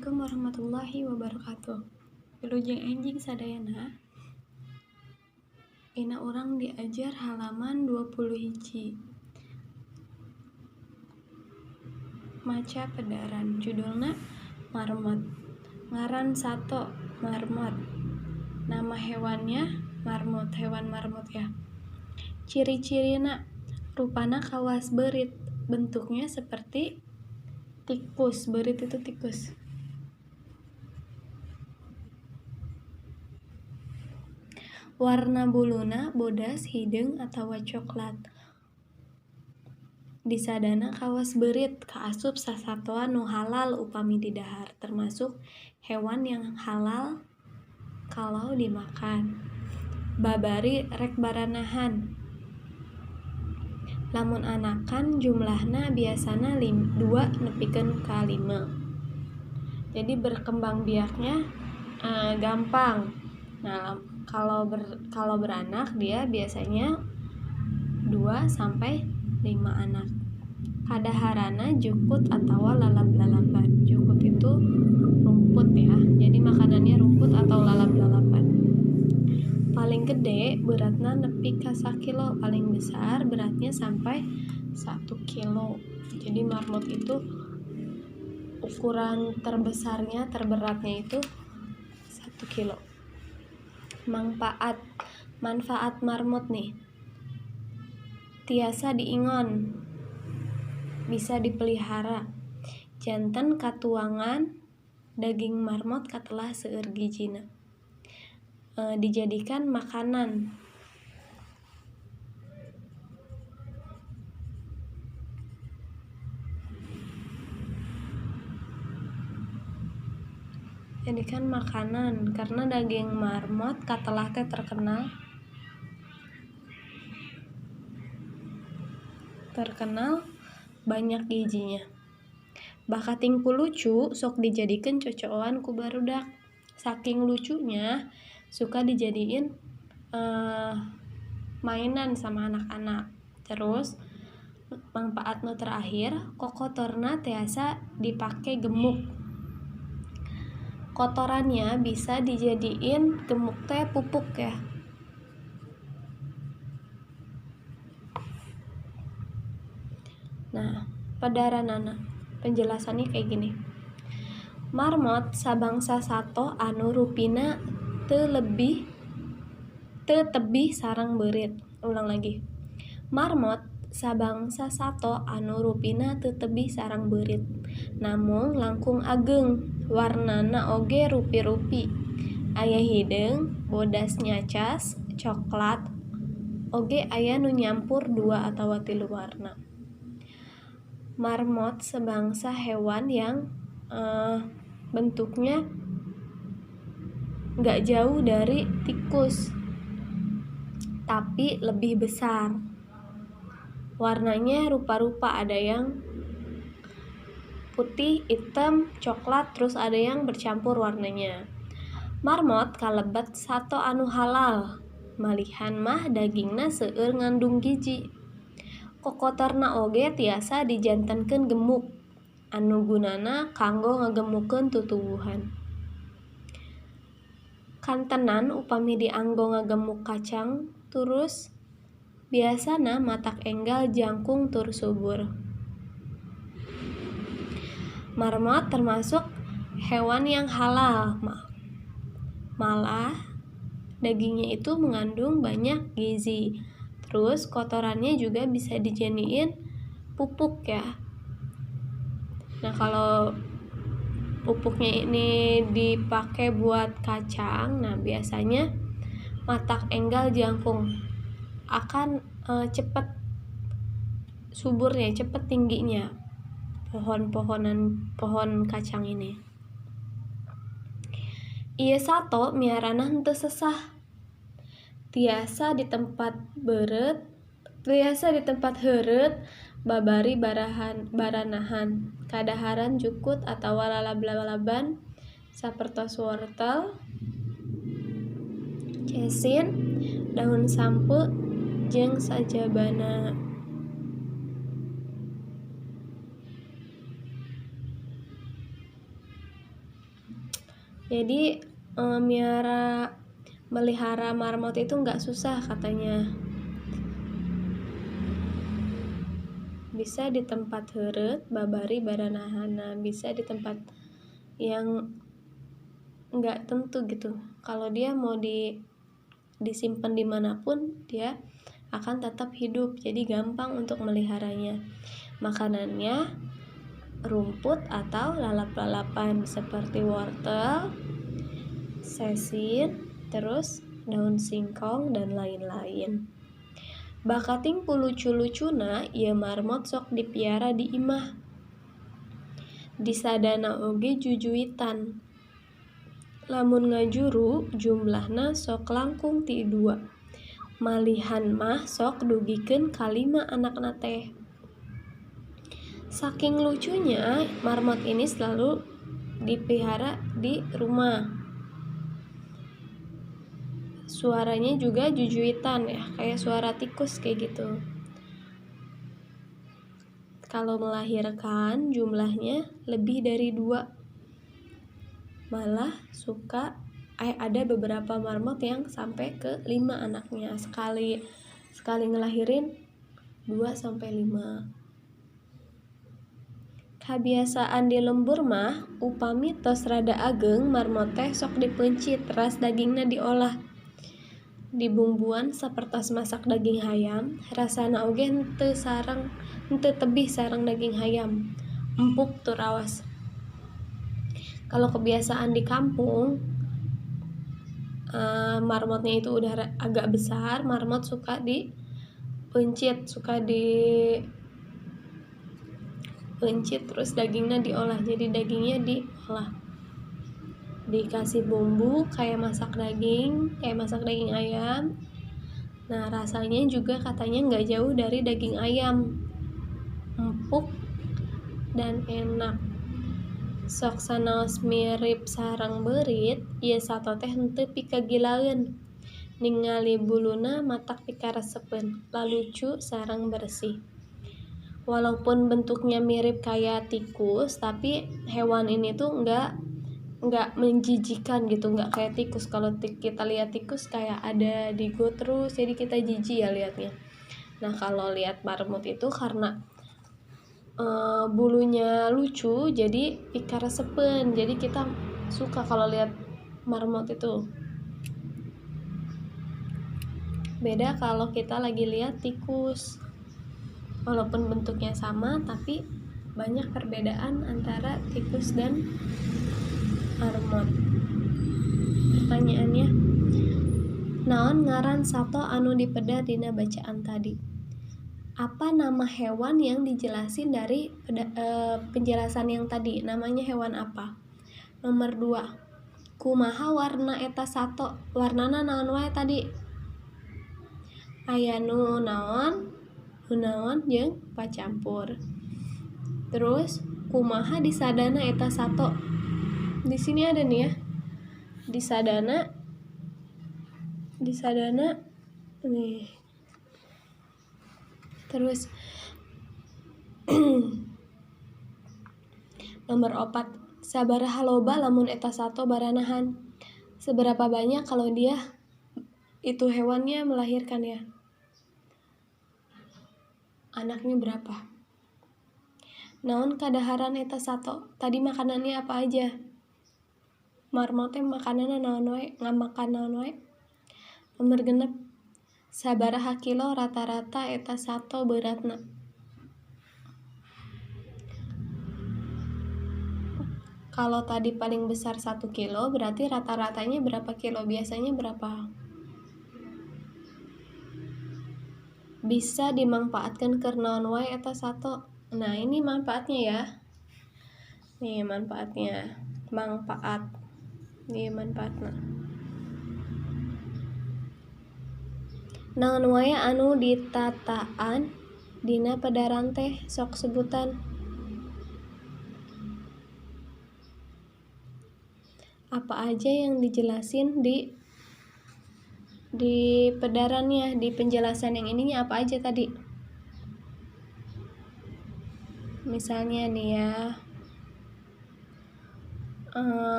Assalamualaikum warahmatullahi wabarakatuh. Wilujeng enjing sadayana. Dina urang diajar halaman 21. Maca pedaran, judulna marmot. Ngaran sato marmot. Nama hewannya marmot, hewan marmot ya. Ciri-cirina rupana kawas beurit, bentuknya seperti tikus. Beurit itu tikus. Warna buluna bodas, hideung atawa coklat. Disadana kawas beurit kaasup sasatoan nu halal upami didahar, termasuk hewan yang halal kalau dimakan. Babari rek baranahan. Lamun anakan jumlahna biasana 2 nepikeun ka 5. Jadi berkembang biaknya gampang. Nah, kalau beranak dia biasanya 2 sampai 5 anak. Kadaharana jukut atawa lalap-lalapan. Jukut itu rumput ya. Jadi makanannya rumput atau lalap-lalapan. Paling gede beratna nepi ka sakilo, paling besar beratnya sampai 1 kilo. Jadi marmot itu ukuran terbesarnya, terberatnya itu 1 kilo. Manfaat marmot nih. Tiasa diingon, bisa dipelihara. Janten katuangan daging marmot katelah seueur gijina. Dijadikan makanan. Jadikan makanan karena daging marmot katelah teh terkenal banyak gizinya. Bakating ku lucu sok dijadikeun cocoan ku barudak. Saking lucunya suka dijadiin mainan sama anak-anak. Terus manfaat nu terakhir, kokotorna tiasa dipake gemuk. Kotorannya bisa dijadiin gemuk teh pupuk ya. Nah, pedaranana penjelasannya kayak gini. Marmot sabangsa sato anu rupina teu tebih sareng beurit. Ulang lagi. Marmot sabangsa sato anu rupina teu tebih sareng beurit. Namung langkung ageng, warnana oge rupi-rupi. Aya hideung, bodas nyacas, coklat, oge aya nu nyampur 2 atawa 3 warna. Marmot sebangsa hewan yang bentuknya nggak jauh dari tikus, tapi lebih besar. Warnanya rupa-rupa, ada yang putih, hitam, coklat, terus ada yang bercampur warnanya. Marmot kalebet sato anu halal, malihan mah dagingna seueur ngandung gizi. Kokotorna oge tiasa dijantenkeun gemuk, anu gunana kanggo ngagemukeun tutuwuhan. Kantenan upami dianggo ngagemuk kacang turus biasana matak enggal jangkung tur subur. Marmot termasuk hewan yang halal, malah dagingnya itu mengandung banyak gizi. Terus kotorannya juga bisa dijadiin pupuk ya. Nah, kalau pupuknya ini dipakai buat kacang, nah biasanya matak enggal jangkung akan cepet suburnya, cepet tingginya pohon kacang ini. Ieu sato miarana henteu sesah. Tiasa di tempat beureut, tiasa di tempat heureut, babari baranahan, kadaharan jukut atawa lalab-lalaban sapertos wortel, cesin, daun sampe, jeung sajabana. Jadi melihara marmot itu nggak susah katanya. Bisa di tempat heureut, babari baranahana, bisa di tempat yang nggak tentu gitu. Kalau dia mau disimpan dimanapun, dia akan tetap hidup. Jadi gampang untuk meliharanya. Makanannya rumput atau lalap-lalapan seperti wortel, sesin, terus daun singkong, dan lain-lain. Bakating pulucu-lucuna, ieu marmot sok dipiara di imah. Disadana oge jujuitan. Lamun ngajuru jumlahna sok langkung ti 2. Malihan mah sok dugikeun ka 5 anakna teh. Saking lucunya, marmot ini selalu dipelihara di rumah. Suaranya juga jujuitan ya, kayak suara tikus kayak gitu. Kalau melahirkan jumlahnya lebih dari 2. Malah suka ada beberapa marmot yang sampai ke 5 anaknya. Sekali ngelahirin 2 sampai 5. Kabiasaan di lembur mah upami tos rada ageng marmot teh sok dipeuncit ras dagingna diolah. Dibumbuan sapertos masak daging hayam, rasana oge henteu tebih sareng daging hayam. Empuk tur raos. Kalau kebiasaan di kampung, marmotnya itu udah agak besar, marmot suka dipeuncit, suka dipeuncit terus dagingnya diolah. Jadi dagingnya diolah, dikasih bumbu kayak masak daging ayam. Nah, rasanya juga katanya nggak jauh dari daging ayam, empuk dan enak. Sok sanaos mirip sareng beurit, ieu sato teh henteu pikagilaeun. Ningali buluna matak pikaresepeun, lalucu sareng bersih. Walaupun bentuknya mirip kayak tikus, tapi hewan ini tuh nggak menjijikan gitu, nggak kayak tikus. Kalau kita lihat tikus kayak ada di got terus, jadi kita jijik ya liatnya. Nah, kalau lihat marmot itu karena bulunya lucu, jadi pikaresepeun. Jadi kita suka kalau lihat marmot itu. Beda kalau kita lagi lihat tikus. Walaupun bentuknya sama, tapi banyak perbedaan antara tikus dan marmot. Pertanyaannya, naon ngaran sato anu dipeda dina bacaan tadi? Apa nama hewan yang dijelasin dari penjelasan yang tadi? Namanya hewan apa? Nomor 2, kumaha warna eta sato? Warnana naon wae tadi? Aya nu naon, nu naon jeung pacampur. Terus kumaha disadana eta sato? Di sini ada nih ya. Disadana nih. Terus nomor 4, sabaraha loba lamun eta sato baranahan? Seberapa banyak kalau dia itu hewannya melahirkan ya? Anaknya berapa? Naon kadaharan eta sato? Tadi makanannya apa aja? Marmot teh makananna naon wae, ngamakan naon wae? Nomor 6, sabaraha kilo rata-rata eta sato beratna? Kalau tadi paling besar 1 kilo, berarti rata-ratanya berapa kilo? Biasanya berapa? Bisa dimanfaatkan keur naon wae eta sato? Nah, ini manfaatnya ya. Nih manfaatnya. Manfaat. Nih manfaatna. Naon wae anu ditataan dina pedaran teh sok sebutan. Apa aja yang dijelasin di pedarannya, di penjelasan yang ininya apa aja tadi? Misalnya nih ya,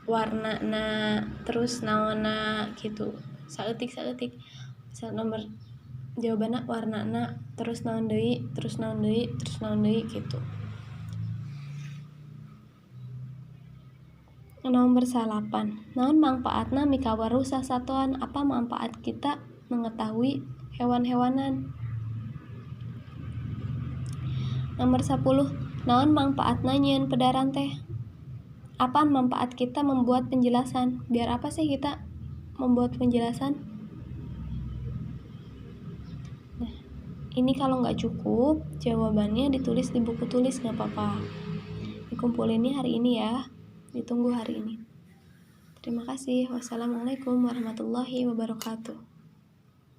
Warnana terus naonna gitu. Saeutik-saeutik. Misal nomor jawabanna warnana terus naon deui, terus naon deui, terus naon deui gitu. Nomor 8. Naon mangpaatna mikaweruh sasatoan? Apa manfaat kita mengetahui hewan-hewanan? Nomor 10. Naon mangpaatna nyieun pedaran teh? Apa manfaat kita membuat penjelasan? Biar apa sih kita membuat penjelasan? Nah, ini kalau nggak cukup, jawabannya ditulis di buku tulis, nggak apa-apa. Dikumpulinnya hari ini ya. Ditunggu hari ini. Terima kasih. Wassalamualaikum warahmatullahi wabarakatuh.